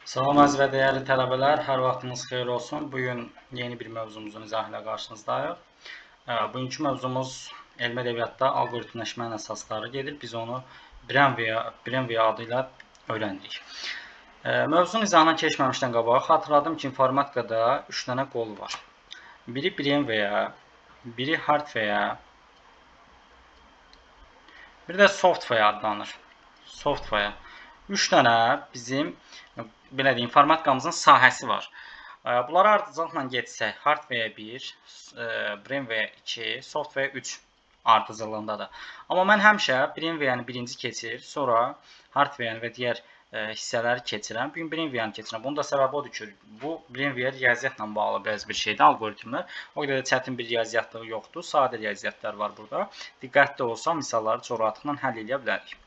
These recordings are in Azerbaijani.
Salam əziz və dəyərli tələbələr, hər vaxtınız xeyir olsun. Bu gün yeni bir mövzumuzun izahı ilə qarşınızdayıq. Bugünkü mövzumuz elmi ədəbiyyatda alqoritmləşmənin əsasları gedir. Biz onu Brainware adı ilə öyrənirik. Mövzunun izahına keçməmişdən qabaq xatırladım ki, informatikada 3 dənə qol var. Biri Brainware, biri Hardware, bir də Software adlanır. Software. 3 dənə bizim belə deyim, informatikamızın sahəsi var. Bunlara ardıcıllıqla getsək, Hardware 1, Brainware 2, Software 3 ardıcıllığındadır. Amma mən həmişə Brainware-ni birinci keçir, sonra Hardware-ni və digər hissələri keçirəm. Bu gün Brainware-ni keçirəm. Bunun da səbəbi odur ki, bu Brainware riyaziyyatla bağlı bəzi bir şeydir, alqoritmlər. O qədər də çətin bir riyaziyyatlığı yoxdur. Sadə riyaziyyatlar var burada. Diqqətli olsa misalları çox rahatlıqla həll edə bilərik.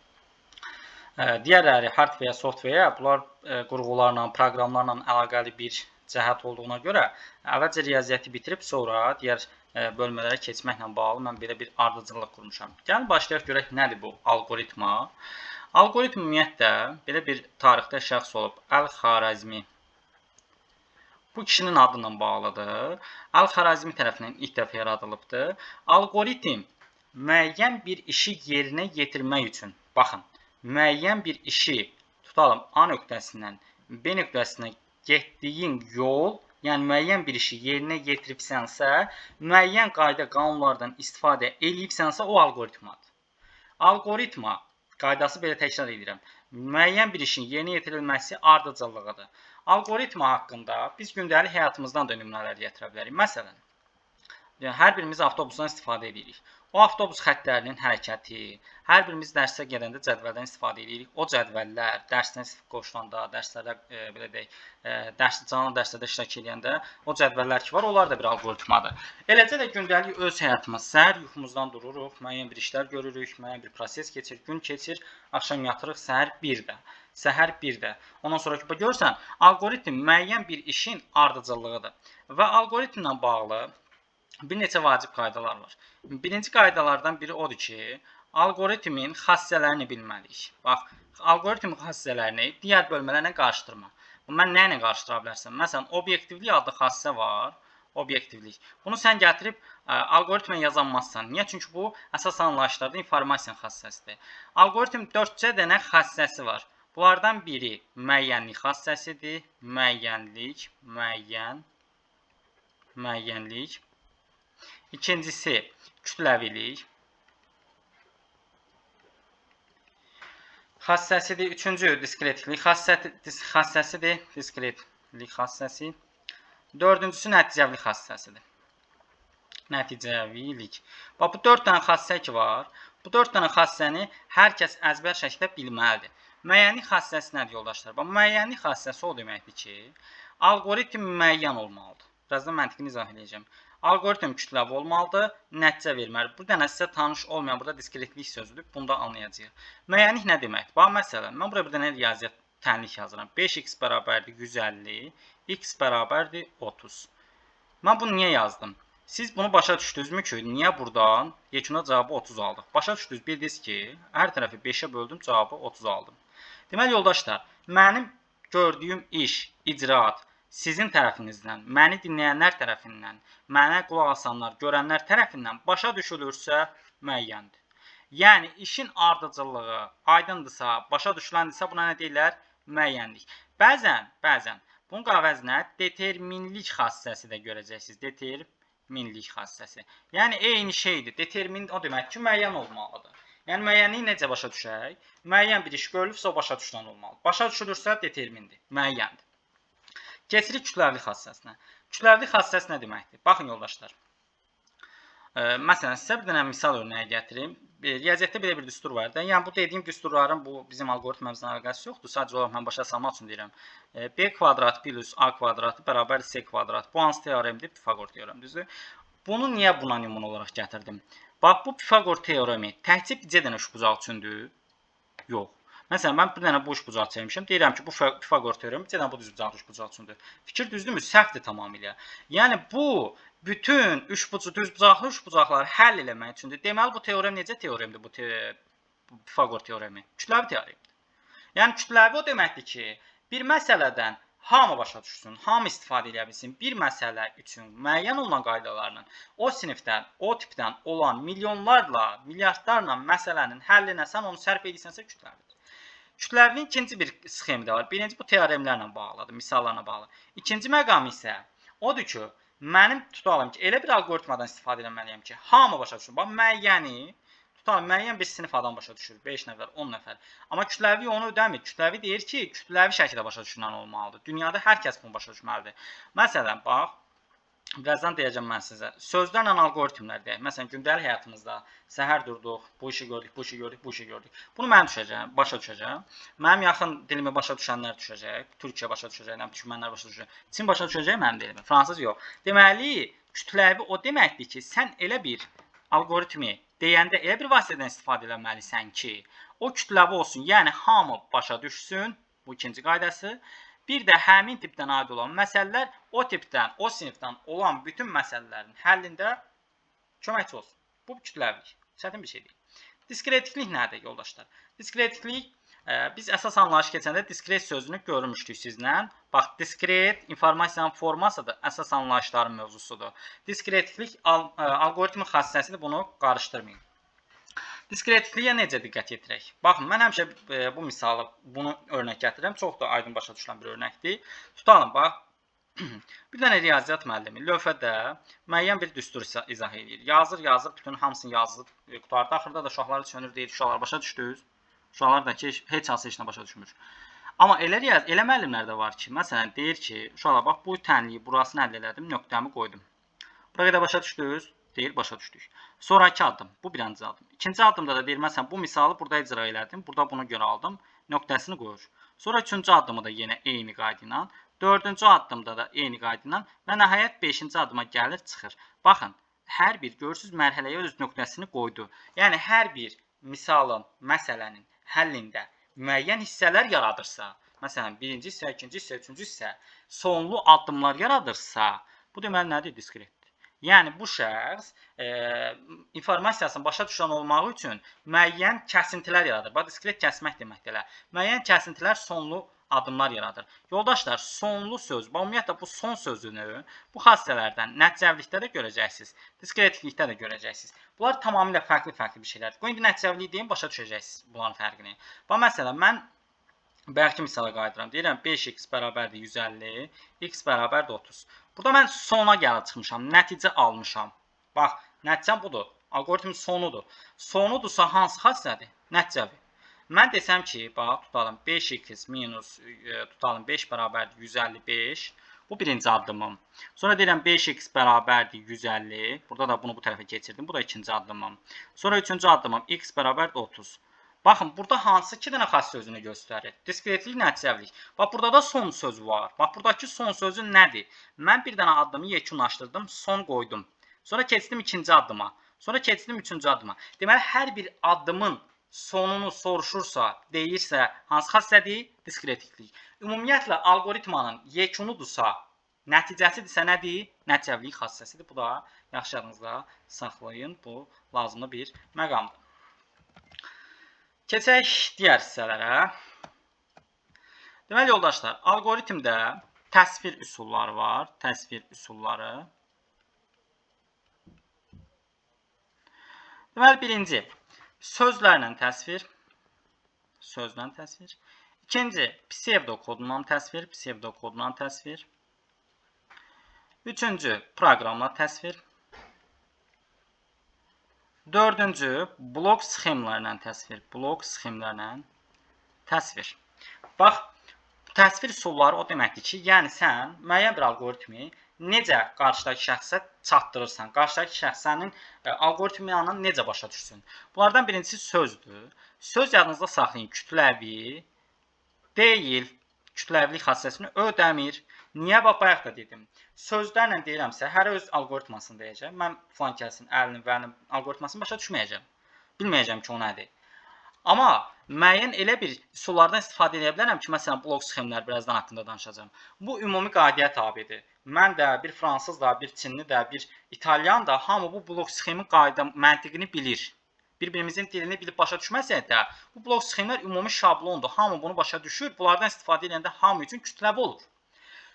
Digərləri hardware, software, bunlar qurğularla, proqramlarla əlaqəli bir cəhət olduğuna görə əvvəlcə riyaziyyatı bitirib sonra digər bölmələrə keçməklə bağlı mən belə bir ardıcıllıq qurmuşam. Gəlin başlayaq görək nədir bu alqoritma. Alqoritm ümumiyyətlə belə bir tarixdə şəxs olub Əl-Xarazmi. Bu kişinin adıyla bağlıdır. Əl-Xarazmi tərəfindən ilk dəfə yaradılıbdır. Alqoritm müəyyən bir işi yerinə yetirmək üçün, baxın, müəyyən bir işi tutalım A nöqtəsindən B nöqtəsinə getdiyin yol, yəni müəyyən bir işi yerinə yetiribsənsə, müəyyən qayda qanunlardan istifadə eləyibsənsə, o alqoritmadır. Alqoritma qaydası belə təkrar edirəm. Müəyyən bir işin yerinə yetirilməsi ardıcıllığıdır. Alqoritma haqqında biz gündəlik həyatımızdan da nümunələr gətirə bilərik. Məsələn, hər birimiz avtobusdan istifadə edirik. O avtobus xəttlərinin hərəkəti, hər birimiz dərsə gedəndə cədvəldən istifadə edirik. O cədvəllər dərsdən qoşulanda, dərslərdə belə deyək, canlı dərslərdə iştirak edəndə o cədvəllər ki var, onlar da bir alqoritmadır. Eləcə də gündəlik öz həyatımız, səhər yuxumuzdan dururuq, müəyyən bir işlər görürük, müəyyən bir proses keçir, gün keçir, axşam yatırıq, səhər 1-də. Səhər 1-də. Ondan sonra ki, görürsən, alqoritm müəyyən bir işin ardıcıllığıdır və alqoritmlə bağlı bir neçə vacib qaydalar var. Birinci qaydalardan biri odur ki, alqoritmin xassələrini bilməliyik. Bax, alqoritmin xassələrini digər bölmələrlə qarışdırma. Mən nə ilə qarışdıra bilərsən? Məsələn, obyektivlik adlı xassə var. Obyektivlik. Bunu sən gətirib alqoritmə yazanmazsan. Niyə? Çünki bu əsas anlayışlarda informasiya xassəsidir. Alqoritm 4 dənə xassəsi var. Bunlardan biri müəyyənlik xassəsidir. Müəyyənlik, müəyyənlik. İkincisi kütləvilik xassəsidir. Üçüncü diskretlik xassəsidir. Diskretlik xassəsi. Dördüncüsü nəticəvilik xassəsidir. Nəticəvilik. Bax, bu 4 dənə xassə ki var. Bu 4 dənə xassəni hər kəs əzbər şəkildə bilməlidir. Müəyyənlik xassəsi nədir yoldaşlar? Bax, müəyyənlik xassəsi o deməkdir ki, alqoritm müəyyən olmalıdır. Birazdan məntiqini izah edəcəm. Alqoritm kütləvi olmalıdır, nəticə verməlidir. Bu dənə sizə tanış olmayan burada diskretlik sözüdür. Bunu da anlayacağıq. Müəyyənlik nə deməkdir? Bax, məsələn, mən buraya bir dənə riyaziyyat tənlik yazıram. 5x bərabərdir 150, x bərabərdir 30. Mən bunu niyə yazdım? Siz bunu başa düşdünüzmü ki, niyə buradan yekunda cavabı 30 aldıq? Başa düşdünüz, bildiniz ki, hər tərəfi 5-ə böldüm, cavabı 30 aldım. Deməli, yoldaşlar, mənim gördüyüm iş, icraat sizin tərəfinizdən, məni dinləyənlər tərəfindən, mənə qulaq asanlar, görənlər tərəfindən başa düşülürsə müəyyəndir. Yəni, işin ardıcıllığı aydındırsa, başa düşüləndirsə, buna nə deyirlər? Müəyyənlik. Bəzən bunun əvəzinə determinlik xassəsi də görəcəksiniz. Determinlik xassəsi. Yəni, eyni şeydir. Determin o demək ki, müəyyən olmalıdır. Yəni, müəyyənliyi necə başa düşək? Müəyyən bir iş görülübsə, o başa düşülən olmalıdır. Başa düşülürsə, determindir, müəyyəndir. Keçirik kütləvilik xassəsinə. Kütləvilik xassəsi nə deməkdir? Baxın yoldaşlar. Məsələn, sizə bir dənə misal örnəyi gətirim. Riyaziyyatda belə bir düstur var da. Yəni, bu dediyim düsturların bu bizim alqoritmimizlə əlaqəsi yoxdur. Sadəcə olaraq mən başa salmaq üçün deyirəm. B kvadratı plus A kvadratı bərabər C kvadratı. Bu hansı teoremdir? Pifaqor teoremi, düzdür? Bunu niyə buna nümunə olaraq gətirdim? Bax, bu Pifaqor teoremi təkcə bircə dənə üçbucaq üçündür? Yox. Məsələn, mən bir dənə bu üçbucaq çəkmişəm. Deyirəm ki, bu Pifaqor teoremi bir dənə bu düzbucaqlı üçbucaq üçündür. Fikir düzdürmü? Səhvdir tamamilə. Yəni, bu bütün düzbucaqlı üçbucaqları həll eləmək üçündür. Deməli, bu teorem necə teoremdir? Bu Pifaqor teoremi? Kütləvi teoremdir. Yəni, kütləvi o deməkdir ki, Bir məsələdən hamı başa düşsün, hamı istifadə edə bilsin. Bir məsələ üçün müəyyən olunan qaydalarla o sinifdən, o tipdən olan milyonlarla, milyardlarla məsələnin həllinə sən onu sərf edirsənsə kütləvidir. Kütləvinin ikinci bir sxemi də var. Birinci bu teoremlərlə bağlıdır, misallarla bağlı. İkinci məqam isə odur ki, mənim tutalım ki, elə bir alqoritmadan istifadə etməliyəm ki, hamı başa düşsün. Bax, müəyyəni tutalım, müəyyən bir sinif adam başa düşür, 5 nəfər, 10 nəfər. Amma kütləvi onu ödəmir. Kütləvi deyir ki, kütləvi şəkildə başa düşülən olmalıdır. Dünyada hər kəs bunu başa düşməlidir. Məsələn, bax, birazdan deyəcəm mən sizə. Sözlərlə alqoritmlər deyək. Məsələn, gündəlik həyatımızda səhər durduq, bu işi gördük, bu işi gördük, bu işi gördük. Bunu mən düşəcəm, başa düşəcəm. Mənim yaxın dilimi başa düşənlər düşəcək, Türkiyə başa düşəcək, türkmənlər başa düşəcək. Çin başa düşəcək mənim dilimi, fransız yox. Deməli, kütləvi o deməkdir ki, sən elə bir alqoritmi deyəndə elə bir vasitədən istifadə etməlisən ki, o kütləvi olsun, yəni hamı başa düşsün, bu ikinci qaydası. Bir də həmin tipdən aid olan məsələlər o tipdən, o sinifdən olan bütün məsələlərin həllində köməkçi olsun. Bu kütləvilik. Çətin bir şey deyil. Diskretlik nədir, yoldaşlar? Diskretlik, biz əsas anlayış keçəndə diskret sözünü görmüşdük sizlə. Bax, diskret informasiyanın formasıdır, əsas anlayışların mövzusudur. Diskretlik alqoritmin xassəsidir, bunu qarışdırmayın. Diskretliyə necə diqqət yetirək? Baxın, mən həmişə bu misalı, bunu örnək gətirirəm. Çox da aydın başa düşülən bir örnəkdir. Tutalım, bax, bir dənə riyaziyyat müəllimi lövhədə müəyyən bir düstur izah edir. Yazır, yazır, bütün hamısını yazıb qurtardı. Axırda da uşaqları sönür, deyir, uşaqlar başa düşdünüz. Uşaqlar da ki, heç hansı heç nə başa düşmür. Amma elə müəllimlər də var ki, məsələn, deyir ki, uşaqlar, bax, bu tənliyi burasını əldə elədim, nöqtəmi qoydum. Bura qədər başa düşdünüz? Deyir, başa düşdük. Sonraki addım, bu birinci addım. İkinci addımda da deyir, məsələn, bu misalı burada icra elədim, burada bunu görə aldım, nöqtəsini qoyur. Sonra üçüncü addımı da yenə eyni qayda ilə, dördüncü addımda da eyni qayda ilə və nəhayət beşinci addıma gəlir, çıxır. Baxın, hər bir, görürsünüz, mərhələyə öz nöqtəsini qoydu. Yəni, hər bir misalın, məsələnin həllində müəyyən hissələr yaradırsa, məsələn, birinci hissə, ikinci hissə, üçüncü hissə, sonlu addımlar yaradırsa, bu deməli nədir? Diskret. Yəni, bu şəxs informasiyasını başa düşən olmağı üçün müəyyən kəsintilər yaradır. Bax, diskret kəsmək deməkdir elə. Müəyyən kəsintilər sonlu addımlar yaradır. Yoldaşlar, sonlu söz, ümumiyyətlə bu son sözünü bu xassələrdən nəticəvilikdə də görəcəksiniz, diskretlikdə də görəcəksiniz. Bunlar tamamilə fərqli-fərqli bir şeylərdir. Qoyun, indi nəticəvilik deyim, başa düşəcəksiniz bunların fərqini. Bax, məsələn, mən bayaqki misala qayıdıram. Deyirəm, 5x bərabərdir 150, x bərabərdir 30. Burada mən sona gəlib çıxmışam, nəticə almışam. Bax, nəticəm budur, alqoritmin sonudur. Sonudursa hansı xassədir? Nəticəvi. Mən desəm ki, bax, tutalım 5x minus, tutalım 5 bərabərdir 155. Bu birinci addımım. Sonra deyirəm 5x bərabərdir 150. Burada da bunu bu tərəfə keçirdim. Bu da ikinci addımım. Sonra üçüncü addımım x bərabərdir 30. Baxın, burada hansı iki dənə xass sözünü göstərir? Diskretlik, nəticəvilik. Bax, burada da son söz var. Bax, buradakı son sözü nədir? Mən bir dənə addımı yekunlaşdırdım, son qoydum. Sonra keçdim ikinci addıma. Sonra keçdim üçüncü addıma. Deməli, hər bir addımın sonunu soruşursa, deyirsə, hansı xassədir? Diskretlik. Ümumiyyətlə, alqoritmanın yekunudursa, nəticəsidirsə nədir? Nəticəvilik xassəsidir. Bu da yaxşı yadınızda saxlayın. Bu lazımlı bir məqamdır. Keçək digər hissələrə. Deməli, yoldaşlar, alqoritmdə təsvir üsulları var. Təsvir üsulları. Deməli, birinci, sözlərlə təsvir. Sözlə təsvir. İkinci, psevdokodla təsvir. Psevdokodla təsvir. Üçüncü, proqramla təsvir. Dördüncü, blok sxemlərlə təsvir. Blok sxemlərlə təsvir. Bax, təsvir üsulları o deməkdir ki, yəni sən müəyyən bir alqoritmi necə qarşıdakı şəxsə çatdırırsan, qarşıdakı şəxs sənin alqoritmi necə başa düşsün. Bunlardan birincisi sözdür. Söz yadınızda saxlayın, kütləvi deyil, kütləvilik xassəsini ödəmir. Niyə? Bax, bayaq da dedim. Sözlərlə deyirəmsə, hər öz alqoritmasını deyəcəm. Mən filan kəsin əlinin vəlinin alqoritmasını başa düşməyəcəm. Bilməyəcəm ki, o nədir. Amma müəyyən elə bir üsullardan istifadə edə bilərəm ki, məsələn, blok sxemlər birazdan haqqında danışacağam. Bu ümumi qaydaya tabedir. Mən də, bir fransız da, bir çinli də, bir italyan da hamı bu blok sxemin qayda məntiqini bilir. Bir-birimizin dilini bilib başa düşməsək də, bu blok sxemlər ümumi şablondur. Hamı bunu başa düşür. Bunlardan istifadə edəndə hamı üçün kütləvi olur.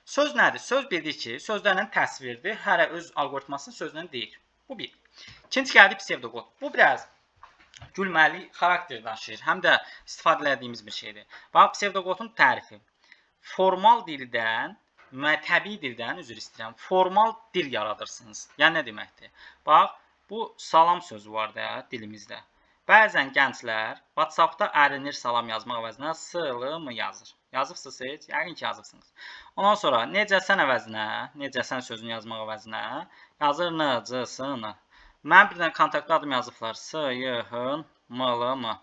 Söz nədir? Söz bildik ki, sözlərlə təsvirdir. Hərə öz alqoritmasını sözlə deyir. Bu bir. İkinci gəldi psevdokod. Bu biraz gülməli xarakter daşıyır. Həm də istifadə etdiyimiz bir şeydir. Bax, psevdokodun tərifi. Formal dildən, təbii dildən, üzr istəyirəm, formal dil yaradırsınız. Yəni nə deməkdir? Bax, bu salam sözü var da dilimizdə. Bəzən gənclər WhatsApp-da ərinir salam yazmaq əvəzinə s-l-m yazır. Yazıbsınız heç? Yəqin ki, yazıbsınız. Ondan sonra necəsən əvəzinə, necəsən sözünü yazmaq əvəzinə yazır n, c, s, n. Mən bir dənə kontaktlı adım yazıblar. S, Y, H, M, L, M.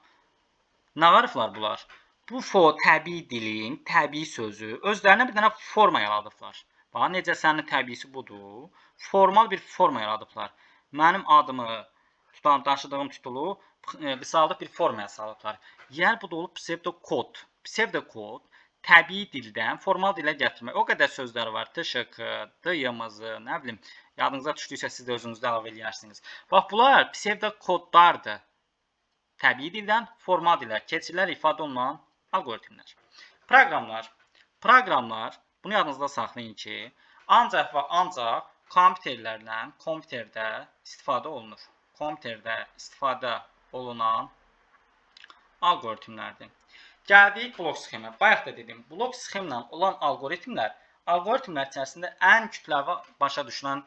Nə varıblar bunlar? Bu təbii dilin, təbii sözü özlərinə bir dənə forma yaradıblar. Bax, necəsənin təbiisi budur. Formal bir forma yaradıblar. Mənim adımı tutan, daşıdığım titulu qısaldıb bir formaya salıblar. Yəni, bu da olub psevdokod. Psevdokod təbii dildən formal dilə gətirmək. O qədər sözlər var. T, Ş, K, D, Y, M, Z, nə bilim, yadınıza düşdüksə siz də özünüzdə əlavə eləyərsiniz. Bax, bunlar psevdokodlardır. Təbii dildən formal dilə keçirlər, ifadə olunan alqoritmlər. Proqramlar. Proqramlar, bunu yadınızda saxlayın ki, ancaq və ancaq kompüterlərlə, kompüterdə istifadə olunur. Kompüterdə istifadə olunan alqoritmlərdir. Gəldik blok sxemə. Bayaq da dedim, blok sxemlə olan alqoritmlər, alqoritmlər içərisində ən kütləvi başa düşülən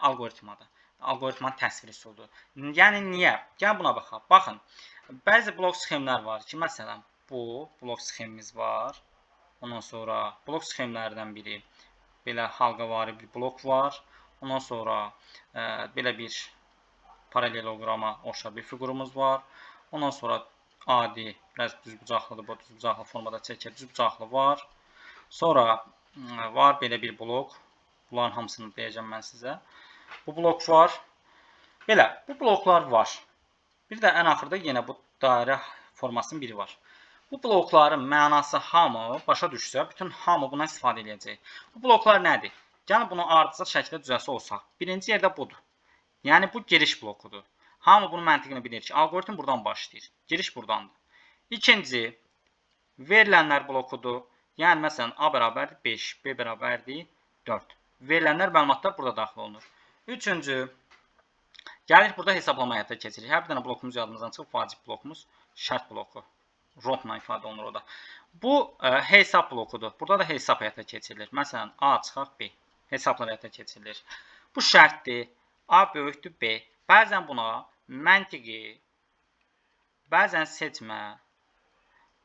alqoritmadır. Alqoritmanın təsvir üsuludur. Yəni niyə? Gəl buna baxaq. Baxın, bəzi blok sxemlər var ki, məsələn, bu blok sxemimiz var. Ondan sonra blok sxemlərdən biri belə halqavari bir blok var. Ondan sonra belə bir paraleloqrama oxşar bir fiqurumuz var. Ondan sonra adi, biraz düzbucaqlıdır, bu düzbucaqlı formada çəkir, düzbucaqlı var. Sonra var belə bir blok. Bunların hamısını deyəcəm mən sizə. Bu blok var. Belə, bu bloklar var. Bir də ən axırda yenə bu dairə formasının biri var. Bu blokların mənası hamı başa düşsə, bütün hamı buna istifadə edəcək. Bu bloklar nədir? Gəlin bunu ardıcıl şəkildə düzəsi olsaq. Birinci yerdə budur. Yəni bu giriş blokudur. Hamı bunun məntiqini bilir ki, alqoritm buradan başlayır. Giriş buradandır. İkinci, verilənlər blokudur. Yəni məsələn A bərabərdir 5, B bərabərdir 4. Verilənlər məlumatlar burada daxil olunur. Üçüncü, gəlir burada hesablama həyata keçirik. Hər bir dənə blokumuz yadımızdan çıxıb, vacib blokumuz şərt bloku. Rompla ifadə olunur o da. Bu hesab blokudur. Burada da hesab həyata keçirilir. Məsələn, A çıxaq B. Hesablar həyata keçirilir. Bu şərtdir. A böyükdür B. Bəzən buna məntiqi, bəzən seçmə,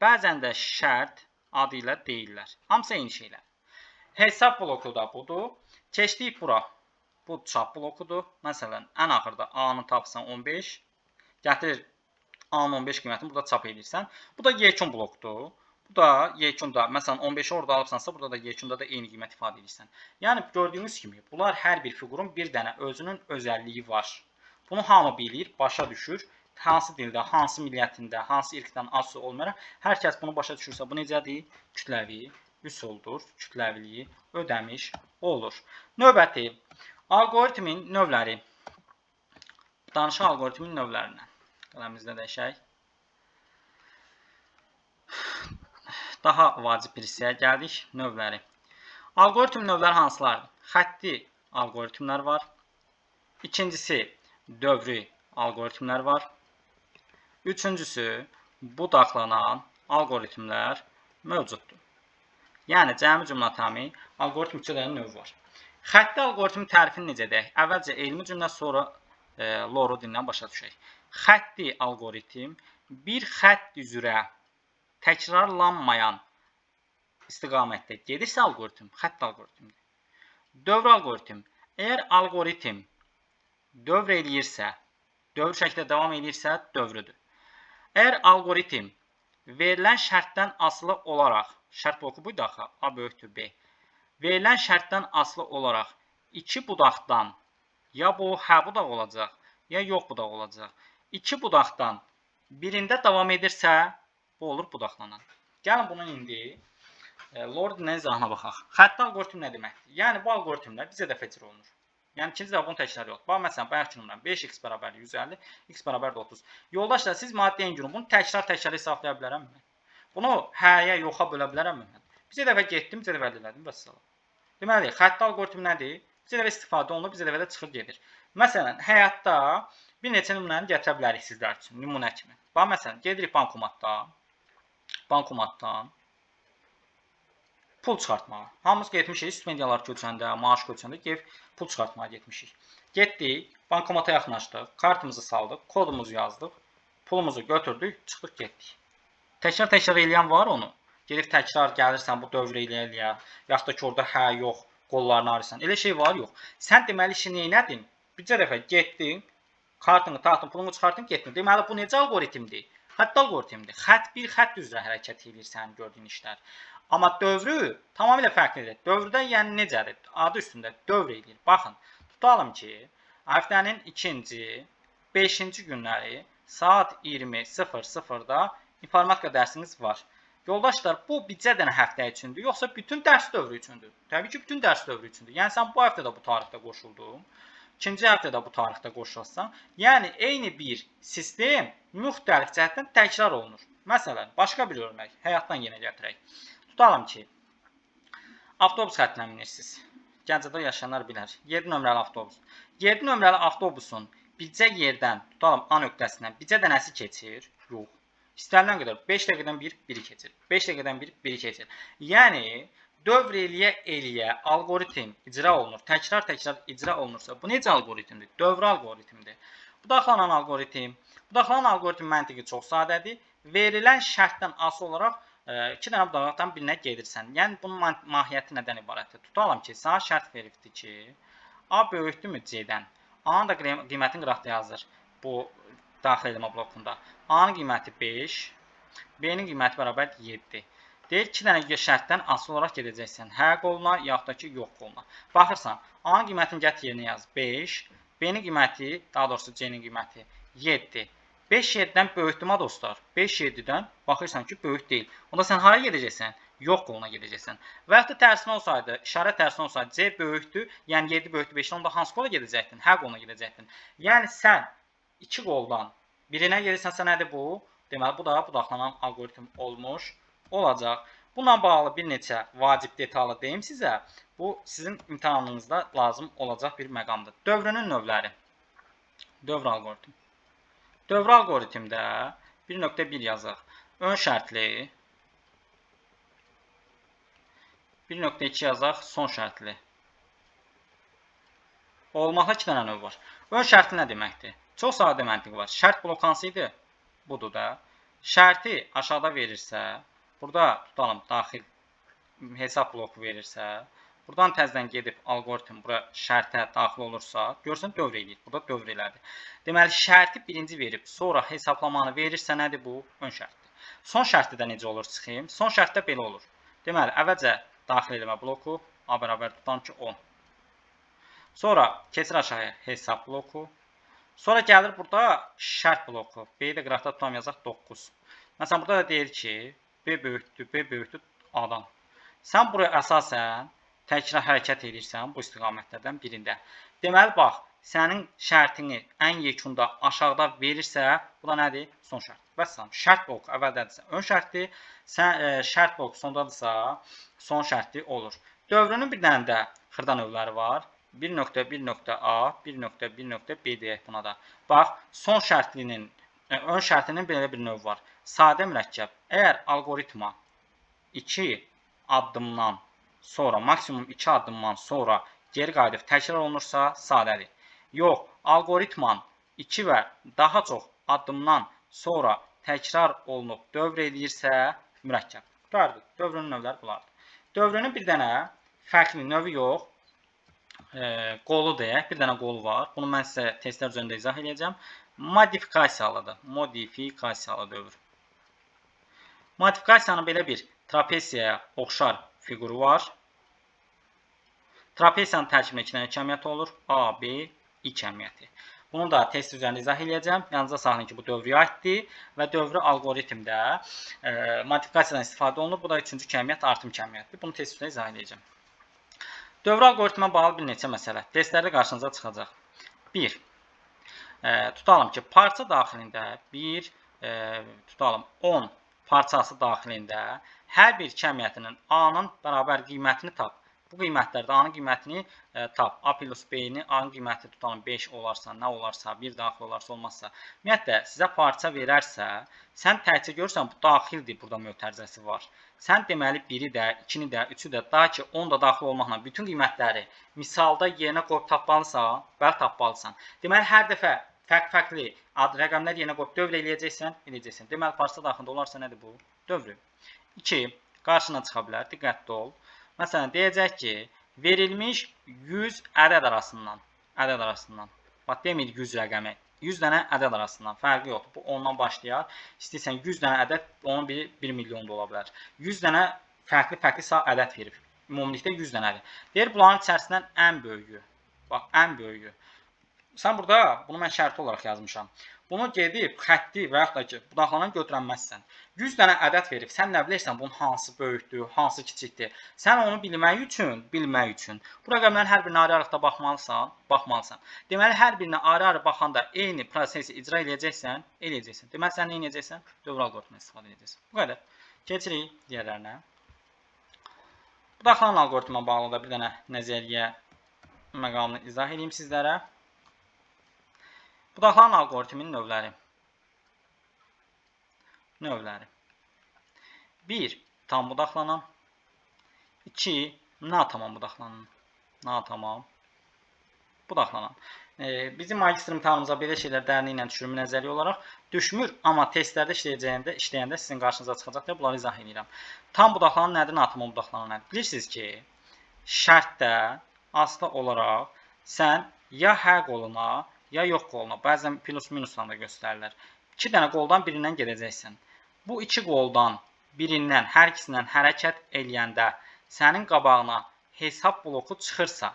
bəzən də şərt adı ilə deyirlər. Hamısı eyni şeylər. Hesab bloku da budur. Keçdik bura. Bu çap blokudur. Məsələn, ən axırda A-nı tapsan 15. Gətirir A-nın 15 qiymətini burada çap edirsən. Bu da yekun blokdur. Bu da yekunda, məsələn 15-i orada alıbsansa, burada da yekunda da eyni qiymət ifadə edirsən. Yəni gördüyünüz kimi, bunlar hər bir fiqurun bir dənə özünün özəlliyi var. Bunu hamı bilir, başa düşür. Hansı dildə, hansı millətində, hansı irqdən asılı olmayaraq, hər kəs bunu başa düşürsə, bu necədir? Kütləvi üsuldur, kütləviliyi ödəmiş olur. Növbəti, alqoritmin növləri. Danışıq alqoritmin növlərindən. Qələmimizdə dəyişək. Daha vacib bir hissəyə gəldik, növləri. Alqoritm növləri hansılardır? Xətti alqoritmlər var. İkincisi, dövrü alqoritmlər var. Üçüncüsü, budaqlanan alqoritmlər mövcuddur. Yəni, cəmi cümlətami alqoritm iki dənə növ var. Xətti alqoritmin tərifini necə deyək? Əvvəlcə elmi cümlə, sonra loru dilindən başa düşək. Xətti alqoritm bir xətt üzrə təkrarlanmayan istiqamətdə gedirsə alqoritm, xətt alqoritmdir. Dövr alqoritm. Əgər alqoritm dövr eləyirsə, dövr şəkildə davam eləyirsə, dövrüdür. Əgər alqoritm verilən şərtdən asılı olaraq, şərt bloku buydu axı, A böyükdür B, verilən şərtdən asılı olaraq iki budaqdan, ya bu hə budaq olacaq, ya yox budaq olacaq. İki budaqdan birində davam edirsə, bu olur budaqlanan. Gəlin bunun indi Lord'un izahına baxaq. Xətti alqoritm nə deməkdir? Yəni bu alqoritmlər bizə dəfə icra olunur. Yəni ikinci dəfə bunu təkrar yox. Bax məsələn, bayaqki nümunə 5x bərabərdir 150, x bərabərdir 30. Yoldaşlar, siz mənə deyin görün, bunu təkrar-təkrar hesablaya bilərəmmi mən? Bunu həyə, yoxa bölə bilərəmmi mən? Bizə dəfə getdim, bizə dəfə əldə elədim, vəssalam. Deməli, xətti alqoritm nədir? Bizə dəfə istifadə olunur, bizə dəfə də çıxır gedir. Məsələn, həyatda bir neçə nümunəni gətirə bilərik sizlər üçün, nümunə kimi. Bax, məsələn, gedirik bankomatdan pul çıxartmağa. Hamımız getmişik, stipendiyalar köçəndə, maaş köçəndə gedib pul çıxartmağa getmişik. Getdik, bankomata yaxınlaşdıq, kartımızı saldıq, kodumuzu yazdıq, pulumuzu götürdük, çıxdıq, getdik. Təkrar-təkrar eləyən var onu. Gedib təkrar gəlirsən bu dövr eləyə-eləyə, yaxud da ki, orada hə, yox, qollarını arırsan. Elə şey var, yox. Sən deməli işi neynədin? Bircə dəfə getdin, kartını taxtın, pulunu çıxartdın, getdin. Deməli, bu necə alqoritmdir? Xətti alqoritmdir. Xətt bir xətt üzrə hərəkət edir sənin gördüyün işlər. Amma dövrü tamamilə fərqlidir. Dövrdə yəni necədir? Adı üstündə dövr eləyir. Baxın, tutalım ki, həftənin ikinci, beşinci günləri saat 20:00-da informatika dərsiniz var. Yoldaşlar, bu bircə dənə həftə üçündür, yoxsa bütün dərs dövrü üçündür? Təbii ki, bütün dərs dövrü üçündür. Yəni sən bu həftə də bu tarixdə qoşuldun, ikinci həftə də bu tarixdə qoşulsan. Yəni eyni bir sistem müxtəlif cəhətdən təkrar olunur. Məsələn, başqa bir örnək həyatdan yenə gətirək. Tutalım ki, avtobus xəttinə minirsiniz. Gəncədə yaşayanlar bilər. 7 nömrəli avtobus. 7 nömrəli avtobusun bircə yerdən, tutalım A nöqtəsindən bircə dənəsi keçir. Yox. İstənilən qədər 5 dəqiqədən bir, biri keçir. 5 dəqiqədən bir, biri keçir. Yəni, dövr eləyə-eləyə alqoritm icra olunur. Təkrar-təkrar icra olunursa, bu necə alqoritmdir? Dövrü alqoritmdir. Budaqlanan alqoritm. Budaqlanan alqoritm məntiqi çox sadədir. Verilən şərtdən asılı olaraq iki dənə budaqdan birinə gedirsən. Yəni, bunun mahiyyəti nədən ibarətdir? Tutalım ki, sənə şərt veribdir ki, A böyükdürmü C-dən? A-nın da qiymətini qıraqda yazır bu daxil eləmə blokunda. A-nın qiyməti 5, B-nin qiyməti bərabər 7. Deyir, iki dənə şərtdən asılı olaraq gedəcəksən. Hə qoluna, yaxud da ki, yox qoluna. Baxırsan, A-nın qiymətini gətir yerinə yaz 5, B-nin qiyməti, daha doğrusu C-nin qiyməti 7. 5 7-dən böyükdürmü dostlar? 5 7-dən baxırsan ki, böyük deyil. Onda sən hara gedəcəksən? Yox qoluna gedəcəksən. Və yaxud da tərsinə olsaydı, işarə tərsinə olsaydı, C böyükdür, yəni 7 böyükdür 5-dən, onda hansı qola gedəcəkdin? Hə qoluna gedəcəkdin. Yəni sən iki qoldan birinə gedirsənsə nədir bu? Deməli, bu da budaqlanan alqoritm olmuş olacaq. Bununla bağlı bir neçə vacib detalı deyim sizə. Bu, sizin imtahanınızda lazım olacaq bir məqamdır. Dövrünün növləri. Dövr alqoritm. Dövrü alqoritmdə 1.1 yazaq. Ön şərtli, 1.2 yazaq, son şərtli. Olmaqla iki dənə növ var. Ön şərtli nə deməkdir? Çox sadə məntiqi var. Şərt blok hansı idi? Budur da. Şərti aşağıda verirsə, burada tutalım daxil hesab bloku verirsə, buradan təzədən gedib alqoritm bura şərtə daxil olursa, görürsən dövr eləyir. Burada dövr elədi. Deməli, şərti birinci verib, sonra hesablamanı verirsə nədir bu? Ön şərtdir. Son şərtdə də necə olur çıxayım? Son şərtdə belə olur. Deməli, əvvəlcə daxil eləmə bloku A bərabər tutam ki, 10. Sonra keçir aşağıya hesab bloku. Sonra gəlir burada şərt bloku. B-yi də qıraqda tutam yazaq 9. Məsələn, burada da deyir ki, B böyükdür, B böyükdür A-dan. Sən buraya əsasən təkrar hərəkət edirsən bu istiqamətlərdən birində. Deməli, bax, sənin şərtini ən yekunda aşağıda verirsə, bu da nədir? Son şərt. Vəssalam, şərt bloku əvvəldədirsə ön şərtdir, şərt bloku sondadırsa son şərtli olur. Dövrünün bir dənə də xırda növləri var. 1.1.A, 1.1.B deyək buna da. Bax, son şərtlinin, ön şərtinin belə bir növ var. Sadə mürəkkəb. Əgər alqoritma 2 addımdan sonra, maksimum 2 addımdan sonra geri qayıdıb təkrar olunursa, sadədir. Yox, alqoritman 2 və daha çox addımdan sonra təkrar olunub dövr eləyirsə, mürəkkəb. Qurtardı. Dövrünün növləri bunlardır. Dövrünün bir dənə fərqli növü yox, qolu deyək. Bir dənə qolu var. Bunu mən sizə testlər üzərində izah eləyəcəm. Modifikasiyalıdır. Modifikasiyalı dövr. Modifikasiyanın belə bir trapesiyaya oxşar fiquru var. Trapesiyanın tərkibində iki dənə kəmiyyəti olur. A, B, I kəmiyyəti. Bunu da test üzərində izah eləyəcəm. Yalnızca saxlayın ki, bu dövrüyə aiddir və dövrü alqoritmdə modifikasiyadan istifadə olunur. Bu da üçüncü kəmiyyət, artım kəmiyyətidir. Bunu test üzərində izah eləyəcəm. Dövrü alqoritmə bağlı bir neçə məsələ testlərdə qarşınıza çıxacaq. 1. Tutalım ki, parça daxilində 1, tutalım 10 parçası daxilində hər bir kəmiyyətinin A-nın bərabər qiymətini tap. Bu qiymətlərdə A-nın qiymətini tap. A plus B-ni, A-nın qiyməti tutalım 5 olarsa, nə olarsa, 1 daxil olarsa, olmazsa. Ümumiyyətlə, sizə parça verərsə, sən təkcə görürsən, bu daxildir, burada mötərizəsi var. Sən deməli 1-i də, 2-ni də, 3-ü də, daha ki 10 da daxil olmaqla bütün qiymətləri misalda yerinə qoyub tapmalısan, bəli tapmalısan. Deməli, hər dəfə fərqli ad rəqəmlər yerinə qoyub dövr eləyəcəksən, eləyəcəksən. Deməli, parça daxilində olarsa nədir bu? Dövrü. 2. Qarşına çıxa bilər, diqqətli ol. Məsələn, deyəcək ki, verilmiş 100 ədəd arasından, bax, demir 100 rəqəmi, 100 dənə ədəd arasından, fərqi yoxdur. Bu, ondan başlayar. İstəyirsən, 100 dənə ədəd, onun biri 1 milyon da ola bilər. 100 dənə fərqli-fərqli sağ ədəd verib. Ümumilikdə 100 dənədir. Deyir, bunların içərisindən ən böyüyü, bax, ən böyüyü. Sən burada, bunu mən şərti olaraq yazmışam. Bunu gedib xətti və yaxud da ki, budaqlanan götürənməzsən. 100 dənə ədəd verib, sən nə bilirsən bunun hansı böyükdür, hansı kiçikdir. Sən onu bilmək üçün bu rəqəmlərin hər birinə ayrı-ayrılıqda baxmalısan, baxmalısan. Deməli, hər birinə ayrı-ayrı baxanda eyni prosesi icra eləyəcəksən, eləyəcəksən. Deməli, sən nə eləyəcəksən? Dövr alqoritmini istifadə edəcəksən. Bu qədər. Keçirik digərlərinə. Budaqlanan alqoritmə bağlı da bir dənə nəzəriyyə məqamını izah edeyim sizlərə. Budaqlanan alqoritmin növləri. 1. Tam budaqlanan. 2. Natamam budaqlanan. Natamam budaqlanan. Bizim magistr imtahanımıza belə şeylər dərinliklə düşürmü nəzəri olaraq düşmür, amma testlərdə işləyəndə sizin qarşınıza çıxacaq deyə bunları izah edirəm. Tam budaqlanan nədir, natamam budaqlanan nədir? Bilirsiniz ki, şərtdə asılı olaraq sən ya hə qoluna, ya yox qoluna, bəzən plus minusla da göstərirlər. 2 dənə qoldan birindən gedəcəksən. Bu 2 qoldan birindən, hər ikisindən hərəkət eləyəndə sənin qabağına hesab bloku çıxırsa,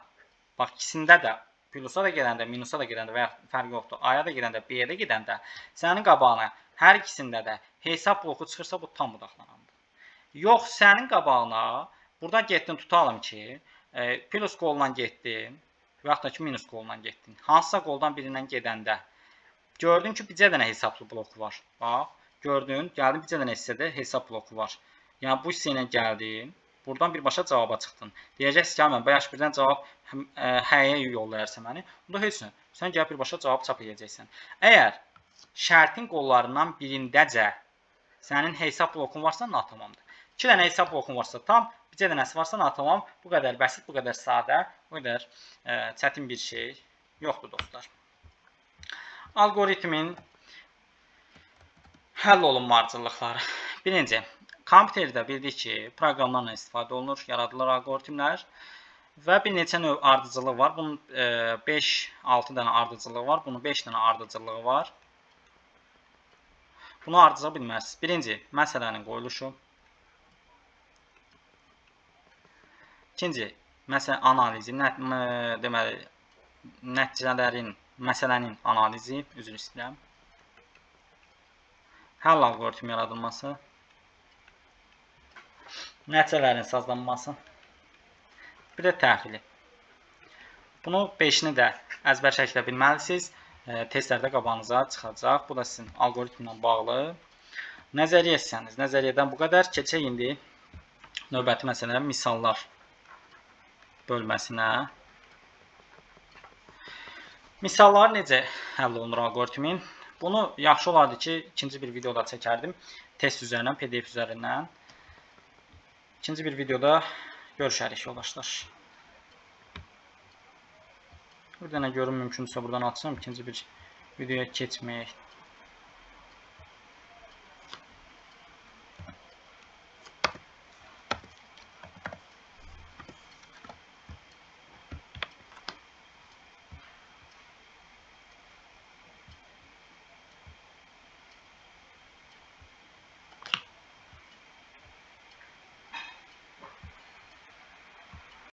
bax ikisində də plusa da gedəndə, minusa da gedəndə və ya fərqi yoxdur, A-ya da gedəndə, B-yə də gedəndə sənin qabağına hər ikisində də hesab bloku çıxırsa, bu tam budaqlanandır. Yox, sənin qabağına buradan getdin, tutalım ki, plus qolundan getdin, və yaxud da ki, minus qolundan getdin. Hansısa qoldan birindən gedəndə gördün ki, bircə dənə hesablı bloku var. Bax, gördün, gəldin, bircə dənə hissədə hesab bloku var. Yəni, bu hissə ilə gəldin, buradan birbaşa cavaba çıxdın. Deyəcəksiniz ki, mən bayaq birdən cavab həyə yollayarsa məni. Bunda heç nə, sən gəlib birbaşa cavab çap edəcəksən. Əgər şərtin qollarından birindəcə sənin hesab blokun varsa, natamamdır. 2 dənə hesab blokun varsa tam, bircə dənəsi varsa natamam. Bu qədər bəsit, bu qədər sadə, bu qədər çətin bir şey yoxdur dostlar. Alqoritmin həll olunma ardıcıllıqları. Birinci, kompüterdə bildik ki, proqramlarla istifadə olunur, yaradılır alqoritmlər və bir neçə növ ardıcıllıq var. Bunun 5-6 dənə ardıcıllığı var, bunun 5 dənə ardıcıllığı var. Bunu ardıcıla bilməzsiniz. Birinci, məsələnin qoyuluşu. İkinci, məsələ analizi, deməli, nəticələrin, məsələnin analizi, üzr istəyirəm. Həll alqoritmi yaradılması, nəticələrin sazlanması, bir də təhlili. Bunu 5-ini də əzbər şəkildə bilməlisiniz. Testlərdə qabağınıza çıxacaq. Bu da sizin alqoritmlə bağlı. Nəzəriyyə hissəniz. Nəzəriyyədən bu qədər. Keçək indi növbəti məsələ misallar bölməsinə. Misallar necə həll olunur alqoritmin? Bunu yaxşı olardı ki, ikinci bir videoda çəkərdim. Test üzərindən, PDF üzərindən. İkinci bir videoda görüşərik yoldaşlar. Bir dənə görüm mümkündürsə buradan açsam, ikinci bir videoya keçməyək.